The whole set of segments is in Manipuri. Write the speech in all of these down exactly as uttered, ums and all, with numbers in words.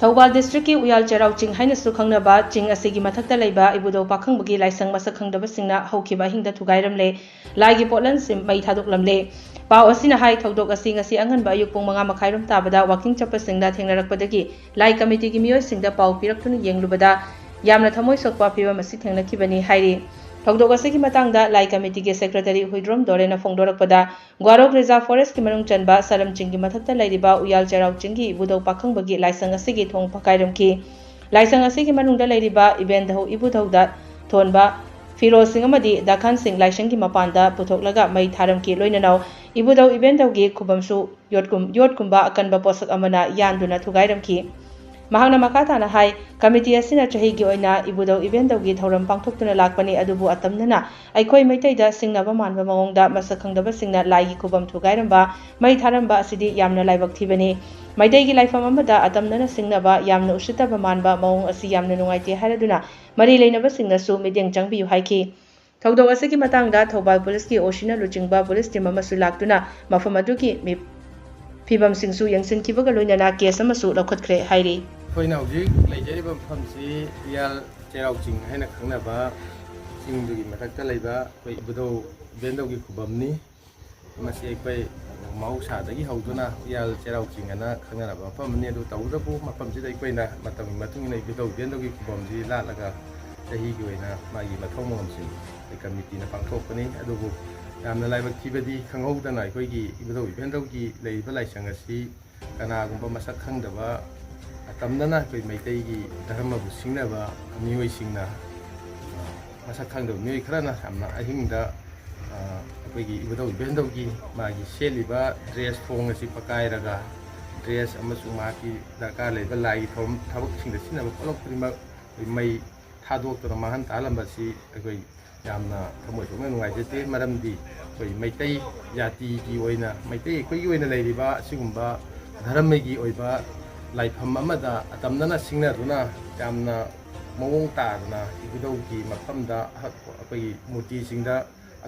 ꯊꯧꯕꯥꯜ ꯗꯤꯁꯇ꯭ꯔꯤꯛꯀꯤ ꯎꯌꯥꯜ ꯆꯩꯔꯥꯎ ꯆꯤꯡ ꯍꯥꯏꯅꯁꯨ ꯈꯪꯅꯕ ꯆꯤꯡ ꯑꯁꯤꯒꯤ ꯃꯊꯛꯇ ꯂꯩꯕ ꯏꯕꯨꯙꯧ ꯄꯥꯈꯪꯕꯒꯤ ꯂꯥꯏꯁꯪ ꯃꯁꯛ ꯈꯪꯗꯕꯁꯤꯡꯅ ꯍꯧꯈꯤꯕ ꯑꯍꯤꯡꯗ ꯊꯨꯒꯥꯏꯔꯝꯂꯦ꯫ ꯂꯥꯏꯒꯤ ꯄꯣꯠꯂꯝꯁꯤꯡ ꯃꯩ ꯊꯥꯗꯣꯛꯂꯝꯂꯦ꯫ ꯄꯥꯎ ꯑꯁꯤꯅ ꯍꯥꯏ, ꯊꯧꯗꯣꯛ ꯑꯁꯤ ꯉꯁꯤ ꯑꯉꯟꯕ ꯑꯌꯨꯛ ꯄꯨꯡ ꯃꯉꯥ ꯃꯈꯥꯏꯔꯣꯝ ꯇꯥꯕꯗ ꯋꯥꯀꯤꯡ ꯆꯠꯄꯁꯤꯡꯗ ꯊꯦꯡꯅꯔꯛꯄꯗꯒꯤ ꯂꯥꯏ ꯀꯃꯤꯇꯤꯒꯤ ꯃꯤꯑꯣꯏꯁꯤꯡꯗ ꯄꯥꯎ ꯄꯤꯔꯛꯇꯨꯅ ꯌꯦꯡꯂꯨꯕꯗ ꯌꯥꯝꯅ ꯊꯃꯣꯏ ꯁꯣꯛꯄ ꯐꯤꯕꯝ ꯑꯁꯤ ꯊꯦꯡꯅꯈꯤꯕꯅꯤ ꯍꯥꯏꯔꯤ꯫ ꯊꯧꯗꯣꯛ ꯑꯁꯤꯒꯤ ꯃꯇꯥꯡꯗ ꯂꯥꯏ ꯀꯃꯤꯇꯤꯒꯤ ꯁꯦꯀ꯭ꯔꯦꯇꯔꯤ ꯍꯨꯏꯗ꯭ꯔꯣꯝ ꯗꯣꯔꯦꯟꯅ ꯐꯣꯡꯗꯣꯔꯛꯄꯗ, ꯒ꯭ꯋꯥꯔꯣꯛ ꯔꯤꯖꯥꯔꯚ ꯐꯣꯔꯦꯁ꯭ꯠꯀꯤ ꯃꯅꯨꯡ ꯆꯟꯕ ꯁꯔꯝ ꯆꯤꯡꯒꯤ ꯃꯊꯛꯇ ꯂꯩꯔꯤꯕ ꯎꯌꯥꯜ ꯆꯩꯔꯥꯎ ꯆꯤꯡꯒꯤ ꯏꯕꯨꯙꯧ ꯄꯥꯈꯪꯕꯒꯤ ꯂꯥꯏꯁꯪ ꯑꯁꯤꯒꯤ ꯊꯣꯡ ꯐꯛꯀꯥꯏꯔꯝꯈꯤ꯫ ꯂꯥꯏꯁꯪ ꯑꯁꯤꯒꯤ ꯃꯅꯨꯡꯗ ꯂꯩꯔꯤꯕ ꯏꯕꯦꯟꯙꯧ ꯏꯕꯨꯙꯧꯗ ꯊꯣꯟꯕ ꯐꯤꯔꯣꯜꯁꯤꯡ ꯑꯃꯗꯤ ꯗꯥꯈꯥꯟꯁꯤꯡ ꯂꯥꯏꯁꯪꯒꯤ ꯃꯄꯥꯟꯗ ꯄꯨꯊꯣꯛꯂꯒ ꯃꯩ ꯊꯥꯔꯝꯈꯤ꯫ ꯂꯣꯏꯅꯅ ꯏꯕꯨꯙꯧ ꯏꯕꯦꯟꯙꯧꯒꯤ ꯈꯨꯕꯝꯁꯨ ꯌꯣꯠꯀꯨꯝ-, ꯌꯣꯠꯀꯨꯝꯕ ꯑꯀꯟꯕ ꯄꯣꯠꯁꯛ ꯑꯃꯅ ꯌꯥꯟꯗꯨꯅ ꯊꯨꯒꯥꯏꯔꯝꯈꯤ꯫ ꯃꯍꯥꯛꯅ ꯃꯈꯥ ꯇꯥꯅ ꯍꯥꯏ, ꯀꯃꯤꯇꯤ ꯑꯁꯤꯅ ꯆꯍꯤꯒꯤ ꯑꯣꯏꯅ ꯏꯕꯨꯙꯧ ꯏꯕꯦꯟꯙꯧꯒꯤ ꯊꯧꯔꯝ ꯄꯥꯡꯊꯣꯛꯇꯨꯅ ꯂꯥꯛꯄꯅꯤ, ꯑꯗꯨꯕꯨ ꯑꯇꯝꯅꯅ ꯑꯩꯈꯣꯏ ꯃꯩꯇꯩꯗ ꯁꯤꯡꯅꯕ ꯃꯥꯟꯕ ꯃꯑꯣꯡꯗ ꯃꯁꯛ ꯈꯪꯗꯕꯁꯤꯡꯅ ꯂꯥꯏꯒꯤ ꯈꯨꯕꯝ ꯊꯨꯒꯥꯏꯔꯝꯕ, ꯃꯩ ꯊꯥꯔꯝꯕ ꯑꯁꯤꯗꯤ ꯌꯥꯝꯅ ꯂꯥꯏꯕꯛ ꯊꯤꯕꯅꯤ꯫ ꯃꯩꯇꯩꯒꯤ ꯂꯥꯏꯐꯝ ꯑꯃꯗ ꯑꯇꯝꯅꯅ ꯁꯤꯡꯅꯕ, ꯌꯥꯝꯅ ꯎꯁꯤꯠꯇꯕ ꯃꯥꯟꯕ ꯃꯑꯣꯡ ꯑꯁꯤ ꯌꯥꯝꯅ ꯅꯨꯡꯉꯥꯏꯇꯦ ꯍꯥꯏꯔꯗꯨꯅ ꯃꯔꯤ ꯂꯩꯅꯕꯁꯤꯡꯅꯁꯨ ꯃꯤꯠꯌꯦꯡ ꯆꯪꯕꯤꯌꯨ ꯍꯥꯏꯈꯤ꯫ ꯊꯧꯗꯣꯛ ꯑꯁꯤꯒꯤ ꯃꯇꯥꯡꯗ ꯊꯧꯕꯥꯜ ꯄꯨꯂꯤꯁꯀꯤ ꯑꯣ ꯁꯤꯅ ꯂꯨꯆꯤꯡꯕ ꯄꯨꯂꯤꯁ ꯇꯤꯝ ꯑꯃꯁꯨ ꯂꯥꯛꯇꯨꯅ ꯃꯐꯝ ꯑꯗꯨꯒꯤ ꯃꯤ-, ꯐꯤꯕꯝꯁꯤꯡꯁꯨ ꯌꯦꯡꯁꯤꯟꯈꯤꯕꯒ ꯂꯣꯏꯅꯅ ꯀꯦꯁ ꯑꯃꯁꯨ ꯂꯧꯈꯠꯈ꯭ꯔꯦ ꯍꯥꯏꯔꯤ꯫ ꯑꯩꯈꯣꯏꯅ ꯍꯧꯖꯤꯛ ꯂꯩꯖꯔꯤꯕ ꯃꯐꯝꯁꯤ ꯎꯌꯥꯜ ꯆꯩꯔꯥꯎ ꯆꯤꯡ ꯍꯥꯏꯅ ꯈꯪꯅꯕ ꯆꯤꯡꯗꯨꯒꯤ ꯃꯊꯛꯇ ꯂꯩꯕ ꯑꯩꯈꯣꯏ ꯏꯕꯨꯙꯧ ꯏꯕꯦꯟꯙꯧꯒꯤ ꯈꯨꯕꯝꯅꯤ꯫ ꯃꯁꯤ ꯑꯩꯈꯣꯏ ꯃꯍꯧꯁꯥꯗꯒꯤ ꯍꯧꯗꯨꯅ ꯎꯌꯥꯜ ꯆꯩꯔꯥꯎ ꯆꯤꯡ ꯑꯅ ꯈꯪꯅꯔꯕ ꯃꯐꯝ ꯑꯃꯅꯤ꯫ ꯑꯗꯨ ꯇꯧꯕꯇꯕꯨ ꯃꯐꯝꯁꯤꯗ ꯑꯩꯈꯣꯏꯅ ꯃꯇꯝꯒꯤ ꯃꯇꯨꯡ ꯏꯟꯅ ꯏꯕꯨꯙꯧ ꯏꯕꯦꯟꯙꯧꯒꯤ ꯈꯨꯕꯝꯁꯤ ꯂꯥꯠꯂꯒ ꯆꯍꯤꯒꯤ ꯑꯣꯏꯅ ꯃꯥꯒꯤ ꯃꯊꯧ ꯃꯉꯝꯁꯤꯡ ꯑꯩꯈꯣꯏ ꯀꯃꯤꯇꯤꯅ ꯄꯥꯡꯊꯣꯛꯄꯅꯤ꯫ ꯑꯗꯨꯕꯨ ꯌꯥꯝꯅ ꯂꯥꯏꯕꯛ ꯊꯤꯕꯗꯤ ꯈꯪꯍꯧꯗꯅ ꯑꯩꯈꯣꯏꯒꯤ ꯏꯕꯨꯙꯧ ꯏꯕꯦꯟꯙꯧꯒꯤ ꯂꯩꯔꯤꯕ ꯂꯥꯏꯁꯪ ꯑꯁꯤ ꯀꯅꯥꯒꯨꯝꯕ ꯃꯁꯛ ꯈꯪꯗꯕ ꯑꯇꯝꯅꯅ ꯑꯩꯈꯣꯏ ꯃꯩꯇꯩꯒꯤ ꯙꯔꯃꯕꯨ ꯁꯤꯡꯅꯕ ꯃꯤꯑꯣꯏꯁꯤꯡꯅ, ꯑ, ꯃꯁꯛ ꯈꯪꯗꯕ ꯃꯤꯑꯣꯏ ꯈꯔꯅ ꯌꯥꯝꯅ ꯑꯍꯤꯡꯗ, ꯑ, ꯑꯩꯈꯣꯏꯒꯤ ꯏꯕꯨꯙꯧ ꯏꯕꯦꯟꯙꯧꯒꯤ ꯃꯥꯒꯤ ꯁꯦꯠꯂꯤꯕ ꯗ꯭ꯔꯦꯁ ꯊꯣꯡ ꯑꯁꯤ ꯐꯛꯀꯥꯏꯔꯒ ꯗ꯭ꯔꯦꯁ ꯑꯃꯁꯨꯡ ꯃꯍꯥꯛꯀꯤ ꯗꯔꯀꯥꯔ ꯂꯩꯕ ꯂꯥꯏꯒꯤ ꯊꯧꯔꯝ ꯊꯕꯛꯁꯤꯡꯗ ꯁꯤꯖꯤꯟꯅꯕ ꯄꯣꯠꯂꯝ ꯈꯨꯗꯤꯡꯃꯛ ꯑꯩꯈꯣꯏ ꯃꯩ ꯊꯥꯗꯣꯛꯇꯨꯅ ꯃꯥꯡꯍꯟ ꯇꯥꯛꯍꯜꯂꯝꯕ ꯑꯁꯤ ꯑꯩꯈꯣꯏ ꯌꯥꯝꯅ ꯊꯃꯣꯏ ꯁꯣꯛꯅ ꯅꯨꯡꯉꯥꯏꯖꯗꯦ꯫ ꯃꯔꯝꯗꯤ ꯑꯩꯈꯣꯏ ꯃꯩꯇꯩ ꯖꯥꯇꯤꯒꯤ ꯑꯣꯏꯅ, ꯃꯩꯇꯩ ꯑꯩꯈꯣꯏꯒꯤ ꯑꯣꯏꯅ ꯂꯩꯔꯤꯕ ꯑꯁꯤꯒꯨꯝꯕ ꯙꯔꯃꯒꯤ ꯑꯣꯏꯕ ꯂꯥꯏꯐꯝ ꯑꯃꯗ ꯑꯇꯝꯅꯅ ꯁꯤꯡꯅꯗꯨꯅ ꯌꯥꯝꯅ ꯃꯑꯣꯡ ꯇꯥꯗꯅ ꯏꯕꯨꯙꯧꯒꯤ ꯃꯐꯝꯗ ꯑꯍꯛ-, ꯑꯩꯈꯣꯏꯒꯤ ꯃꯨꯔꯇꯤꯁꯤꯡꯗ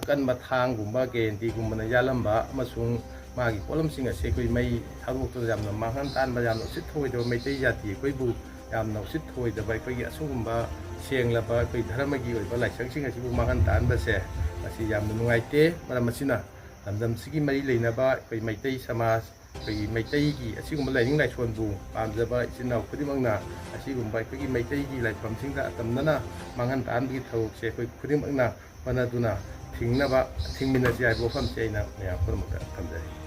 ꯑꯀꯟꯕ ꯊꯥꯡꯒꯨꯝꯕ ꯀꯦꯟꯇꯤꯒꯨꯝꯕꯅ ꯌꯥꯜꯂꯝꯕ ꯑꯃꯁꯨꯡ ꯃꯥꯒꯤ ꯄꯣꯠꯂꯝꯁꯤꯡ ꯑꯁꯤ ꯑꯩꯈꯣꯏ ꯃꯩ ꯊꯥꯗꯣꯛꯇꯨꯅ ꯌꯥꯝꯅ ꯃꯥꯡꯍꯟ ꯇꯥꯍꯟꯕ, ꯌꯥꯝꯅ ꯎꯁꯤꯠ ꯊꯑꯣꯏꯗꯕ, ꯃꯩꯇꯩ ꯖꯥꯇꯤ ꯑꯩꯈꯣꯏꯕꯨ ꯌꯥꯝꯅ ꯎꯁꯤꯠ ꯊꯑꯣꯏꯗꯕ, ꯑꯩꯈꯣꯏꯒꯤ ꯑꯁꯤꯒꯨꯝꯕ ꯁꯦꯡꯂꯕ ꯑꯩꯈꯣꯏ ꯙꯔꯃꯒꯤ ꯑꯣꯏꯕ ꯂꯥꯏꯁꯪꯁꯤꯡ ꯑꯁꯤꯕꯨ ꯃꯥꯡꯍꯟ ꯇꯥꯍꯟꯕꯁꯦ, ꯃꯁꯤ ꯌꯥꯝꯅ ꯅꯨꯡꯉꯥꯏꯇꯦ꯫ ꯃꯔꯝ ꯑꯁꯤꯅ ꯂꯝꯗꯝꯁꯤꯒꯤ ꯃꯔꯤ ꯂꯩꯅꯕ ꯑꯩꯈꯣꯏ ꯃꯩꯇꯩ ꯁꯃꯥꯖ, ꯑꯩꯈꯣꯏꯒꯤ ꯃꯩꯇꯩꯒꯤ ꯑꯁꯤꯒꯨꯝꯕ ꯂꯥꯏꯅꯤꯡ ꯂꯥꯏꯁꯣꯟꯕꯨ ꯄꯥꯝꯖꯕ ꯏꯆꯤꯟ ꯏꯅꯥꯎ ꯈꯨꯗꯤꯡꯃꯛꯅ ꯑꯁꯤꯒꯨꯝꯕ ꯑꯩꯈꯣꯏꯒꯤ ꯃꯩꯇꯩꯒꯤ ꯂꯥꯏꯐꯝꯁꯤꯡꯗ ꯑꯇꯝꯅꯅ ꯃꯥꯡꯍꯟ ꯇꯥꯍꯟꯕꯒꯤ ꯊꯕꯛꯁꯦ ꯑꯩꯈꯣꯏ ꯈꯨꯗꯤꯡꯃꯛꯅ ꯍꯣꯠꯅꯗꯨꯅ ꯊꯤꯡꯅꯕ, ꯊꯤꯡꯃꯤꯟꯅꯁꯤ ꯍꯥꯏꯕ ꯋꯥꯐꯝꯁꯦ ꯑꯩꯅ ꯃꯌꯥꯝ ꯄꯨꯝꯅꯃꯛꯇ ꯊꯝꯖꯔꯤ꯫